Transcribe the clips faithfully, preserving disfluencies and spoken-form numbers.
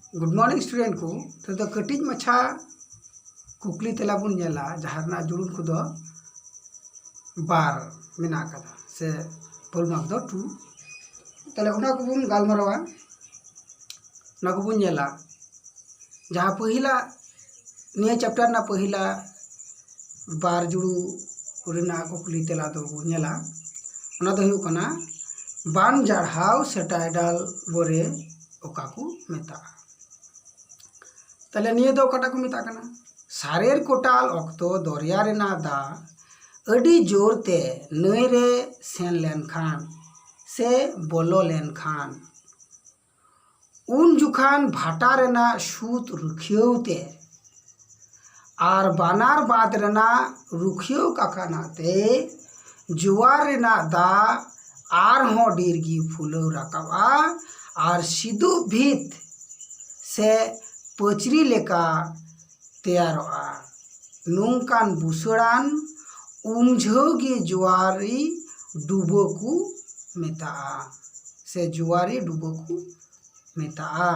Good morning student ᱠᱚ, ᱛᱮᱫᱚ ᱠᱟᱹᱴᱤᱡ ᱢᱟᱪᱷᱟ ᱠᱩᱠᱞᱤ ᱛᱮᱞᱟ ᱵᱚᱱ ᱧᱮᱞᱟ, ᱡᱟᱦᱟᱸ ᱨᱮᱱᱟᱜ ᱡᱩᱲᱩᱱ ᱠᱚᱫᱚ ᱵᱟᱨ ᱢᱮᱱᱟᱜ ᱟᱠᱟᱫᱟ, ᱥᱮ ᱯᱷᱩᱞ ᱢᱟᱨᱠ ᱫᱚ ᱴᱩ᱾ ᱛᱟᱦᱞᱮ ᱚᱱᱟ ᱠᱚᱵᱚᱱ ᱜᱟᱞᱢᱟᱨᱟᱣᱟ, ᱚᱱᱟ ᱠᱚᱵᱚᱱ ᱧᱮᱞᱟ᱾ ᱡᱟᱦᱟᱸ ᱯᱟᱹᱦᱤᱞᱟ, ᱱᱤᱭᱟᱹ ᱪᱮᱯᱴᱟᱨ ᱨᱮᱱᱟᱜ ᱯᱟᱹᱦᱤᱞᱟ ᱵᱟᱨ ᱡᱩᱲᱩ ᱨᱮᱱᱟᱜ ᱠᱩᱠᱞᱤ ᱛᱮᱞᱟ ᱫᱚᱵᱚᱱ ᱧᱮᱞᱟ, ᱚᱱᱟ ᱫᱚ ᱦᱩᱭᱩᱜ ᱠᱟᱱᱟ ᱵᱟᱱ ᱡᱟᱲᱦᱟᱣ ᱥᱮ ᱴᱟᱭᱰᱟᱞ ᱵᱚᱨᱮ ᱚᱠᱟ ᱠᱚ ᱢᱮᱛᱟᱜᱼᱟ? ᱛᱟᱦᱞᱮ ᱱᱤᱭᱟᱹ ᱫᱚ ᱚᱠᱟᱴᱟᱜ ᱠᱚ ᱢᱮᱛᱟᱜ ᱠᱟᱱᱟ? ᱥᱟᱨᱮᱨ ᱠᱚᱴᱟᱞ ᱚᱠᱛᱚ ᱫᱚᱨᱭᱟ ᱨᱮᱱᱟᱜ ᱫᱟᱜ ᱟᱹᱰᱤ ᱡᱳᱨ ᱛᱮ ᱱᱟᱹᱭ ᱨᱮ ᱥᱮᱱ ᱞᱮᱱᱠᱷᱟᱱ ᱥᱮ ᱵᱚᱞᱚ ᱞᱮᱱᱠᱷᱟᱱ, ᱩᱱ ᱡᱚᱠᱷᱟᱱ ᱵᱷᱟᱴᱟ ᱨᱮᱱᱟᱜ ᱥᱩᱫ ᱨᱩᱠᱷᱤᱭᱟᱹᱣ ᱛᱮ ᱟᱨ ᱵᱟᱱᱟᱨ ᱵᱟᱸᱫᱽ ᱨᱮᱱᱟᱜ ᱨᱩᱠᱷᱤᱭᱟᱹᱣ ᱠᱟᱠᱷᱟᱱᱟ ᱛᱮ ᱡᱳᱣᱟᱨ ᱨᱮᱱᱟᱜ ᱫᱟᱜ ᱟᱨᱦᱚᱸ ᱰᱷᱮᱨ ᱜᱮ ᱯᱷᱩᱞᱟᱹᱣ ᱨᱟᱠᱟᱵᱼᱟ ᱟᱨ ᱥᱤᱫᱩᱯ ᱵᱷᱤᱛ ᱥᱮ ᱯᱟᱹᱪᱨᱤ ᱞᱮᱠᱟ ᱛᱮᱭᱟᱨᱚᱜᱼᱟ᱾ ᱱᱚᱝᱠᱟᱱ ᱵᱩᱥᱟᱹᱲᱟᱱ ᱩᱢᱡᱷᱟᱹᱣ ᱜᱮ ᱡᱳᱣᱟᱨᱤ ᱰᱩᱵᱟᱹ ᱠᱚ ᱢᱮᱛᱟᱜᱼᱟ, ᱥᱮ ᱡᱳᱣᱟᱨᱤ ᱰᱩᱵᱟᱹ ᱠᱚ ᱢᱮᱛᱟᱜᱼᱟ᱾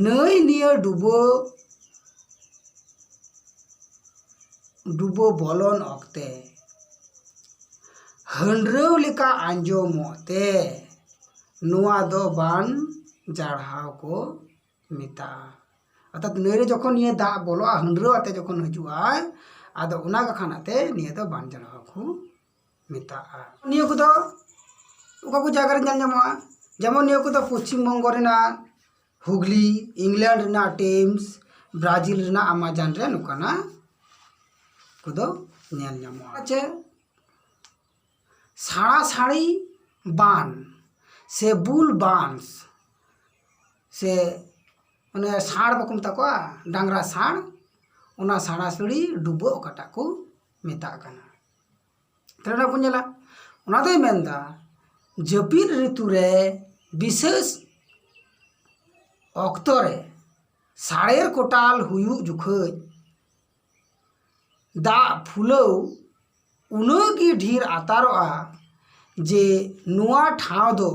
ᱱᱟᱹᱭ ᱱᱤᱭᱟᱹ ᱰᱩᱵᱟᱹ, ᱰᱩᱵᱟᱹ ᱵᱚᱞᱚᱱ ᱚᱠᱛᱮ ᱦᱟᱹᱱᱰᱨᱟᱹᱣ ᱞᱮᱠᱟ ᱟᱸᱡᱚᱢᱚᱜ ᱛᱮ ᱱᱚᱣᱟ ᱫᱚ ᱵᱟᱱ ᱡᱟᱲᱦᱟᱣ ᱠᱚ ᱢᱮᱛᱟᱜᱼᱟ᱾ ᱚᱨᱛᱷᱟᱛ ᱱᱟᱹᱭ ᱨᱮ ᱡᱚᱠᱷᱚᱱ ᱱᱤᱭᱟᱹ ᱫᱟᱜ ᱵᱚᱞᱚᱜᱼᱟ, ᱦᱟᱹᱱᱰᱨᱟᱹᱣ ᱟᱛᱮ ᱡᱚᱠᱷᱚᱱ ᱦᱤᱡᱩᱜᱼᱟ, ᱟᱫᱚ ᱚᱱᱟ ᱠᱟᱠᱷᱟᱱ ᱟᱛᱮ ᱱᱤᱭᱟᱹ ᱫᱚ ᱵᱟᱱ ᱡᱟᱲᱦᱟᱣ ᱠᱚ ᱢᱮᱛᱟᱜᱼᱟ᱾ ᱱᱤᱭᱟᱹ ᱠᱚᱫᱚ ᱚᱠᱟ ᱠᱚ ᱡᱟᱭᱜᱟ ᱨᱮ ᱧᱮᱞ ᱧᱟᱢᱚᱜᱼᱟ? ᱡᱮᱢᱚᱱ ᱱᱤᱭᱟᱹ ᱠᱚᱫᱚ ᱯᱚᱪᱷᱤᱢ ᱵᱚᱝᱜᱚ ᱨᱮᱱᱟᱜ ᱦᱩᱜᱽᱞᱤ, ᱤᱝᱞᱮᱱᱰ ᱨᱮᱱᱟᱜ ᱴᱮᱢᱥ, ᱵᱨᱟᱡᱤᱞ ᱨᱮᱱᱟᱜ ᱟᱢᱟᱡᱟᱱ ᱨᱮ ᱱᱚᱝᱠᱟᱱᱟᱜ ᱠᱚᱫᱚ ᱧᱮᱞ ᱧᱟᱢᱚᱜᱼᱟ᱾ ᱟᱪᱪᱷᱟ, ᱥᱟᱲᱟᱥᱟᱲᱤ ᱵᱟᱱ ᱥᱮ ᱵᱩᱞ ᱵᱟᱱᱥ ᱥᱮ ᱚᱱᱮ ᱥᱟᱬ ᱵᱟᱠᱚ ᱢᱮᱛᱟ ᱠᱚᱣᱟ, ᱰᱟᱝᱨᱟ ᱥᱟᱬ, ᱚᱱᱟ ᱥᱟᱲᱟᱥᱟᱲᱤ ᱰᱩᱵᱟᱹ ᱚᱠᱟᱴᱟᱜ ᱠᱚ ᱢᱮᱛᱟᱜ ᱠᱟᱱᱟ᱾ ᱛᱟᱦᱞᱮ ᱚᱱᱟ ᱵᱚᱱ ᱧᱮᱞᱟ, ᱚᱱᱟ ᱫᱚᱭ ᱢᱮᱱᱫᱟ ᱡᱟᱹᱯᱤᱫ ᱨᱤᱛᱩ ᱨᱮ ᱵᱤᱥᱮᱥ ᱚᱠᱛᱚ ᱨᱮ ᱥᱟᱲᱮᱨ ᱠᱚᱴᱟᱞ ᱦᱩᱭᱩᱜ ᱡᱚᱠᱷᱚᱡ ᱫᱟᱜ ᱯᱷᱩᱞᱟᱹᱣ ᱩᱱᱟᱹᱜ ᱜᱮ ᱰᱷᱮᱨ ᱟᱛᱟᱨᱚᱜᱼᱟ ᱡᱮ ᱱᱚᱣᱟ ᱴᱷᱟᱶ ᱫᱚ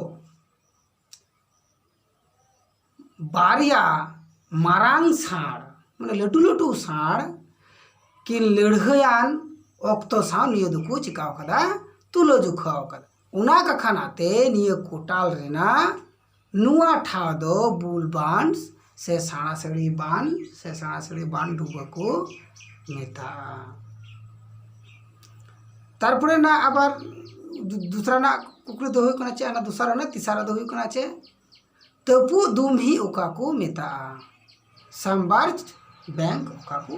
ᱵᱟᱨᱭᱟ ᱢᱟᱨᱟᱝ ᱥᱟᱬ, ᱢᱟᱱᱮ ᱞᱟᱹᱴᱩ ᱞᱟᱹᱴᱩ ᱥᱟᱬ ᱠᱤᱱ ᱞᱟᱹᱲᱦᱟᱹᱭᱟᱱ ᱚᱠᱛᱚ ᱥᱟᱶ ᱱᱤᱭᱟᱹ ᱫᱚᱠᱚ ᱪᱤᱠᱟᱹᱣ ᱠᱟᱫᱟ, ᱛᱩᱞᱟᱹ ᱡᱚᱠᱷᱟᱣ ᱠᱟᱫᱟ᱾ ᱚᱱᱟ ᱠᱟᱠᱷᱟᱱᱟᱜ ᱛᱮ ᱱᱤᱭᱟᱹ ᱠᱳᱴᱟᱞ ᱨᱮᱱᱟᱜ ᱱᱚᱣᱟ ᱴᱷᱟᱶ ᱫᱚ ᱵᱩᱞ ᱵᱟᱸᱫᱷ ᱥᱮ ᱥᱟᱬᱟᱥᱟᱹᱲᱤ ᱵᱟᱸᱫᱷ ᱥᱮ ᱥᱟᱬᱟᱥᱟᱹᱲᱤ ᱵᱟᱸᱫᱷ ᱰᱩᱵᱟᱹ ᱠᱚ ᱢᱮᱛᱟᱜᱼᱟ᱾ ᱛᱟᱨᱯᱚᱨᱮ ᱱᱟᱜ ᱟᱵᱟᱨ ᱫᱩ-, ᱫᱩᱥᱨᱟ ᱱᱟᱜ ᱠᱩᱠᱞᱤ ᱫᱚ ᱦᱩᱭᱩᱜ ᱠᱟᱱᱟ ᱪᱮᱫ? ᱚᱱᱟ ᱫᱚᱥᱟᱨ, ᱚᱱᱟ ᱛᱮᱥᱟᱨ ᱫᱚ ᱦᱩᱭᱩᱜ ᱠᱟᱱᱟ ᱪᱮᱫ? ᱛᱟᱹᱯᱩᱜ ᱫᱩᱢᱦᱤ ᱚᱠᱟ ᱠᱚ ᱢᱮᱛᱟᱜᱼᱟ? ᱥᱟᱢᱵᱟᱨᱡᱽ ᱵᱮᱝᱠ ᱚᱠᱟ ᱠᱚ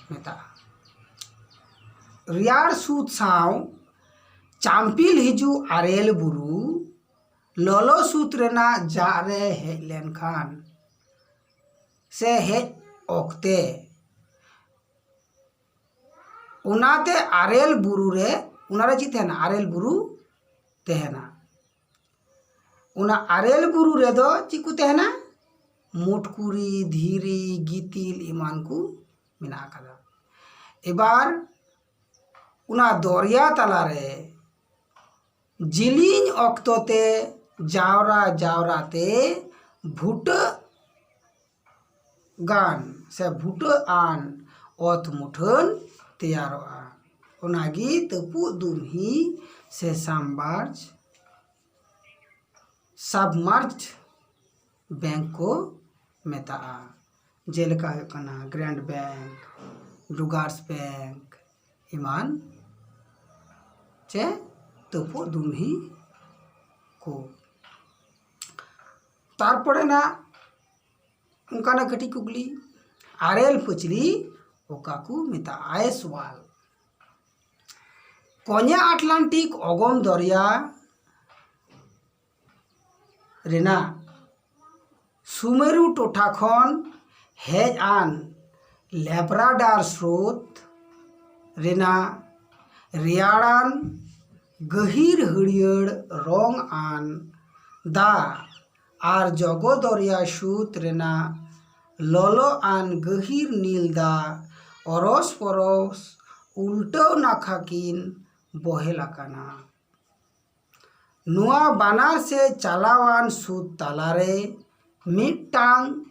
ᱢᱮᱛᱟᱜᱼᱟ? ᱨᱮᱭᱟᱲ ᱥᱩᱫ ᱥᱟᱶ ᱪᱟᱢᱯᱤᱞ ᱦᱤᱡᱩᱜ ᱟᱨᱮᱞ ᱵᱩᱨᱩ ᱞᱚᱞᱚ ᱥᱩᱫ ᱨᱮᱱᱟᱜ ᱡᱟᱜ ᱨᱮ ᱦᱮᱡ ᱞᱮᱱᱠᱷᱟᱱ ᱥᱮ ᱦᱮᱡ ᱚᱠᱛᱮ, ᱚᱱᱟᱛᱮ ᱟᱨᱮᱞ ᱵᱩᱨᱩ ᱨᱮ, ᱚᱱᱟᱨᱮ ᱪᱮᱫ ᱛᱟᱦᱮᱱᱟ? ᱟᱨᱮᱞ ᱵᱩᱨᱩ ᱛᱟᱦᱮᱱᱟ᱾ ᱚᱱᱟ ᱟᱨᱮᱞ ᱵᱩᱨᱩ ᱨᱮᱫᱚ ᱪᱮᱫ ᱠᱚ ᱛᱟᱦᱮᱱᱟ? ᱢᱩᱴᱠᱩᱨᱤ, ᱫᱷᱤᱨᱤ, ᱜᱤᱛᱤᱞ ᱮᱢᱟᱱ ᱠᱚ ᱢᱮᱱᱟᱜ ᱟᱠᱟᱫᱟ᱾ ᱮᱵᱟᱨ ᱚᱱᱟ ᱫᱚᱨᱭᱟ ᱛᱟᱞᱟᱨᱮ ᱡᱤᱞᱤᱧ ᱚᱠᱛᱚ ᱛᱮ ᱡᱟᱣᱨᱟ ᱡᱟᱣᱨᱟ ᱛᱮ ᱵᱷᱩᱴᱟᱹᱜ ᱜᱟᱱ ᱥᱮ ᱵᱷᱩᱴᱟᱹᱜ ᱟᱱ ᱚᱛ ᱢᱩᱴᱷᱟᱹᱱ ᱛᱮᱭᱟᱨᱚᱜᱼᱟ᱾ ᱚᱱᱟᱜᱮ ᱛᱟᱹᱯᱩᱜ ᱫᱩᱢᱦᱤ ᱥᱮ ᱥᱟᱢᱵᱟᱨᱡᱽ, submerged bank ᱠᱚ ᱢᱮᱛᱟᱜᱼᱟ᱾ ᱡᱮᱞᱮᱠᱟ ᱦᱩᱭᱩᱜ ᱠᱟᱱᱟ ᱜᱨᱮᱱᱰ ᱵᱮᱝᱠ, ᱰᱩᱜᱟᱨᱥ ᱵᱮᱝᱠ ᱮᱢᱟᱱ ᱪᱮ ᱛᱟᱹᱯᱩᱜ ᱫᱩᱢᱦᱤ ᱠᱚ᱾ ᱛᱟᱨᱯᱚᱨᱮ ᱱᱟᱜ ᱚᱱᱠᱟᱱᱟᱜ ᱠᱟᱹᱴᱤᱡ ᱠᱩᱠᱞᱤ, ᱟᱨᱮᱞ ᱯᱟᱹᱪᱷᱞᱤ ᱚᱠᱟ ᱠᱚ ᱢᱮᱛᱟᱜᱼᱟ? ᱟᱭᱮᱥ ᱣᱟᱞ᱾ ᱠᱚᱧᱮ ᱟᱴᱞᱟᱱᱴᱤᱠ ᱚᱜᱚᱢ ᱫᱚᱨᱭᱟ ᱨᱮᱱᱟᱜ ᱥᱩᱢᱮᱨᱩ ᱴᱚᱴᱷᱟ ᱠᱷᱚᱱ ᱦᱮᱡ ᱟᱱ ᱞᱮᱵᱽᱨᱟᱰᱟᱨ ᱥᱨᱳᱛ ᱨᱮᱱᱟᱜ ᱨᱮᱭᱟᱲᱟᱱ ᱜᱟᱹᱦᱤᱨ ᱦᱟᱹᱨᱭᱟᱹᱲ ᱨᱚᱝ ᱟᱱ ᱫᱟᱜ ᱟᱨ ᱡᱚᱜᱚ ᱫᱚᱨᱭᱟ ᱥᱩᱫ ᱨᱮᱱᱟᱜ ᱞᱚᱞᱚ ᱟᱱ ᱜᱟᱹᱦᱤᱨ ᱱᱤᱞ ᱫᱟᱜ ᱚᱨᱚᱥ ᱯᱚᱨᱚᱥ ᱩᱞᱴᱟᱹᱣ ᱱᱟᱠᱷᱟ ᱠᱤᱱ ᱵᱚᱦᱮᱞ ᱟᱠᱟᱱᱟ᱾ ᱱᱚᱣᱟ ᱵᱟᱱᱟᱨ ᱥᱮᱫ ᱪᱟᱞᱟᱣᱟᱱ ᱥᱩᱫ ᱛᱟᱞᱟᱨᱮ ᱢᱤᱫᱴᱟᱝ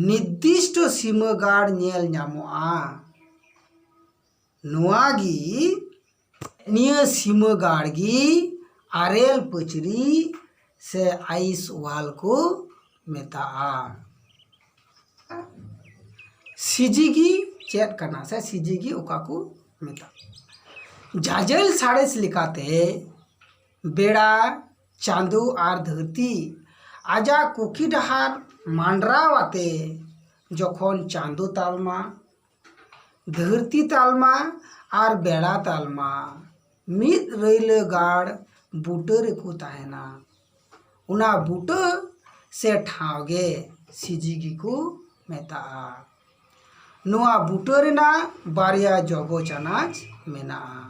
ᱱᱤᱨᱫᱤᱥᱴᱚ ᱥᱤᱢᱟᱹ ᱜᱟᱲ ᱧᱮᱞ ᱧᱟᱢᱚᱜᱼᱟ᱾ ᱱᱚᱣᱟ ᱜᱮ, ᱱᱤᱭᱟᱹ ᱥᱤᱢᱟᱹ ᱜᱟᱲ ᱜᱮ ᱟᱨᱮᱞ ᱯᱟᱹᱪᱨᱤ ᱥᱮ ᱟᱭᱤᱥ ᱣᱟᱞ ᱠᱚ ᱢᱮᱛᱟᱜᱼᱟ᱾ ᱥᱤᱡᱤᱜᱤ ᱪᱮᱫ ᱠᱟᱱᱟ ᱥᱮ ᱥᱤᱡᱤᱜᱤ ᱚᱠᱟ ᱠᱚ ᱢᱮᱛᱟᱜᱼᱟ? ᱡᱟᱡᱮᱞ ᱥᱟᱬᱮᱥ ᱞᱮᱠᱟᱛᱮ ᱵᱮᱲᱟ, ᱪᱟᱸᱫᱚ ᱟᱨ ᱫᱷᱟᱹᱨᱛᱤ ᱟᱡᱟᱜ ᱠᱩᱠᱷᱤ ᱰᱟᱦᱟᱨ ᱢᱟᱸᱰᱨᱟᱣ ᱟᱛᱮ ᱡᱚᱠᱷᱚᱱ ᱪᱟᱸᱫᱚ ᱛᱟᱞᱢᱟ, ᱫᱷᱟᱹᱨᱛᱤ ᱛᱟᱞᱢᱟ ᱟᱨ ᱵᱮᱲᱟ ᱛᱟᱞᱢᱟ ᱢᱤᱫ ᱨᱟᱹᱭᱞᱟᱹ ᱜᱟᱲ ᱵᱩᱴᱟᱹ ᱨᱮᱠᱚ ᱛᱟᱦᱮᱱᱟ, ᱚᱱᱟ ᱵᱩᱴᱟᱹ ᱥᱮ ᱴᱷᱟᱶ ᱜᱮ ᱥᱤᱡᱤᱜᱤ ᱠᱚ ᱢᱮᱛᱟᱜᱼᱟ᱾ ᱱᱚᱣᱟ ᱵᱩᱴᱟᱹ ᱨᱮᱱᱟᱜ ᱵᱟᱨᱭᱟ ᱡᱚᱜᱚ ᱪᱟᱱᱟᱪ ᱢᱮᱱᱟᱜᱼᱟ,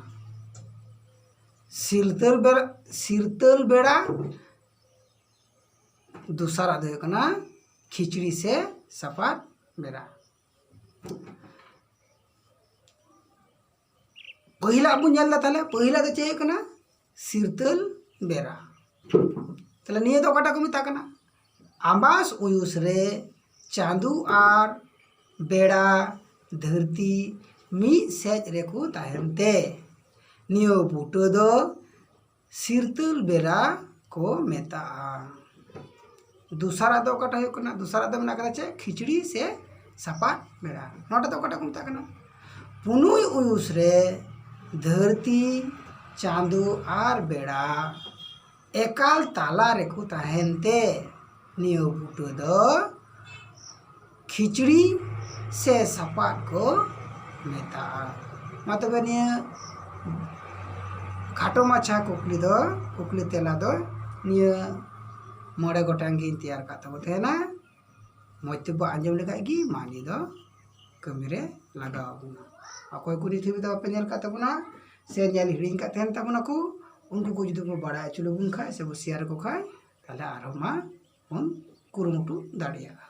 ᱥᱤᱨᱛᱟᱹᱞ ᱵᱮᱲᱟ, ᱥᱤᱨᱛᱟᱹᱞ ᱵᱮᱲᱟ, ᱫᱚᱥᱟᱨᱟᱜ ᱫᱚ ᱦᱩᱭᱩᱜ ᱠᱟᱱᱟ ᱠᱷᱤᱪᱲᱤ ᱥᱮ ᱥᱟᱯᱟᱫ ᱵᱮᱲᱟ᱾ ᱯᱟᱹᱦᱤᱞᱟᱜ ᱵᱚᱱ ᱧᱮᱞ ᱮᱫᱟ, ᱛᱟᱦᱞᱮ ᱯᱟᱹᱦᱤᱞᱟᱜ ᱫᱚ ᱪᱮᱫ ᱦᱩᱭᱩᱜ ᱠᱟᱱᱟ? ᱥᱤᱨᱛᱟᱹᱞ ᱵᱮᱲᱟ᱾ ᱛᱟᱦᱞᱮ ᱱᱤᱭᱟᱹ ᱫᱚ ᱚᱠᱟᱴᱟᱜ ᱠᱚ ᱢᱮᱛᱟᱜ ᱠᱟᱱᱟ? ᱟᱢᱵᱟᱥ ᱩᱭᱩᱥ ᱨᱮ ᱪᱟᱸᱫᱚ ᱟᱨ ᱵᱮᱲᱟ ᱫᱷᱟᱹᱨᱛᱤ ᱢᱤᱫ ᱥᱮᱫ ᱨᱮᱠᱚ ᱛᱟᱦᱮᱱ ᱛᱮ ᱱᱤᱭᱟᱹ ᱵᱩᱴᱟᱹ ᱫᱚ ᱥᱤᱨᱛᱟᱹᱞ ᱵᱮᱲᱟ ᱠᱚ ᱢᱮᱛᱟᱜᱼᱟ᱾ ᱫᱚᱥᱟᱨᱟᱜ ᱫᱚ ᱚᱠᱟᱴᱟᱜ ᱦᱩᱭᱩᱜ ᱠᱟᱱᱟ? ᱫᱚᱥᱟᱨᱟᱜ ᱫᱚ ᱢᱮᱱᱟᱜ ᱠᱟᱫᱟ ᱪᱮᱫ? ᱠᱷᱤᱪᱲᱤ ᱥᱮ ᱥᱟᱯᱟᱫ ᱵᱮᱲᱟ᱾ ᱱᱚᱣᱟᱴᱟᱜ ᱫᱚ ᱚᱠᱟᱴᱟᱜ ᱠᱚ ᱢᱮᱛᱟᱜ ᱠᱟᱱᱟ? ᱯᱩᱱᱩᱭ ᱩᱭᱩᱥ ᱨᱮ ᱫᱷᱟᱹᱨᱛᱤ, ᱪᱟᱸᱫᱚ ᱟᱨ ᱵᱮᱲᱟ ᱮᱠᱟᱞ ᱛᱟᱞᱟ ᱨᱮᱠᱚ ᱛᱟᱦᱮᱱ ᱛᱮ ᱱᱤᱭᱟᱹ ᱵᱩᱴᱟᱹ ᱫᱚ ᱠᱷᱤᱪᱲᱤ ᱥᱮ ᱥᱟᱯᱟᱫ ᱠᱚ ᱢᱮᱛᱟᱜᱼᱟ᱾ ᱢᱟ ᱛᱚᱵᱮ ᱱᱤᱭᱟᱹ ᱠᱷᱟᱴᱚ ᱢᱟᱪᱷᱟ ᱠᱩᱠᱞᱤ ᱫᱚ, ᱠᱩᱠᱞᱤ ᱛᱮᱞᱟ ᱫᱚ ᱱᱤᱭᱟᱹ ᱢᱚᱬᱮ ᱜᱚᱴᱟᱝ ᱜᱤᱧ ᱛᱮᱭᱟᱨ ᱠᱟᱜ ᱛᱟᱵᱚ ᱛᱟᱦᱮᱱᱟ᱾ ᱢᱚᱡᱽ ᱛᱮᱵᱚ ᱟᱸᱡᱚᱢ ᱞᱮᱠᱷᱟᱡ ᱜᱮ ᱢᱟ ᱱᱤᱭᱟᱹ ᱫᱚ ᱠᱟᱹᱢᱤᱨᱮ ᱞᱟᱜᱟᱣ ᱟᱵᱚᱱᱟ᱾ ᱚᱠᱚᱭ ᱠᱚ ᱱᱤᱛ ᱦᱟᱹᱵᱤᱡ ᱫᱚ ᱵᱟᱯᱮ ᱧᱮᱞ ᱠᱟᱜ ᱛᱟᱵᱚᱱᱟ ᱥᱮ ᱧᱮᱞ ᱦᱤᱲᱤᱧ ᱠᱟᱜ ᱛᱟᱦᱮᱱ ᱛᱟᱵᱚᱱᱟᱠᱚ, ᱩᱱᱠᱩ ᱠᱚ ᱡᱩᱫᱤ ᱵᱚ ᱵᱟᱲᱟᱭ ᱦᱚᱪᱚ ᱞᱮᱵᱚᱱ ᱠᱷᱟᱡ ᱥᱮ ᱵᱚ ᱥᱮᱭᱟᱨ ᱟᱠᱚ ᱠᱷᱟᱡ, ᱛᱟᱦᱞᱮ ᱟᱨᱦᱚᱸ ᱢᱟ ᱵᱚᱱ ᱠᱩᱨᱩᱢᱩᱴᱩ ᱫᱟᱲᱮᱭᱟᱜᱼᱟ᱾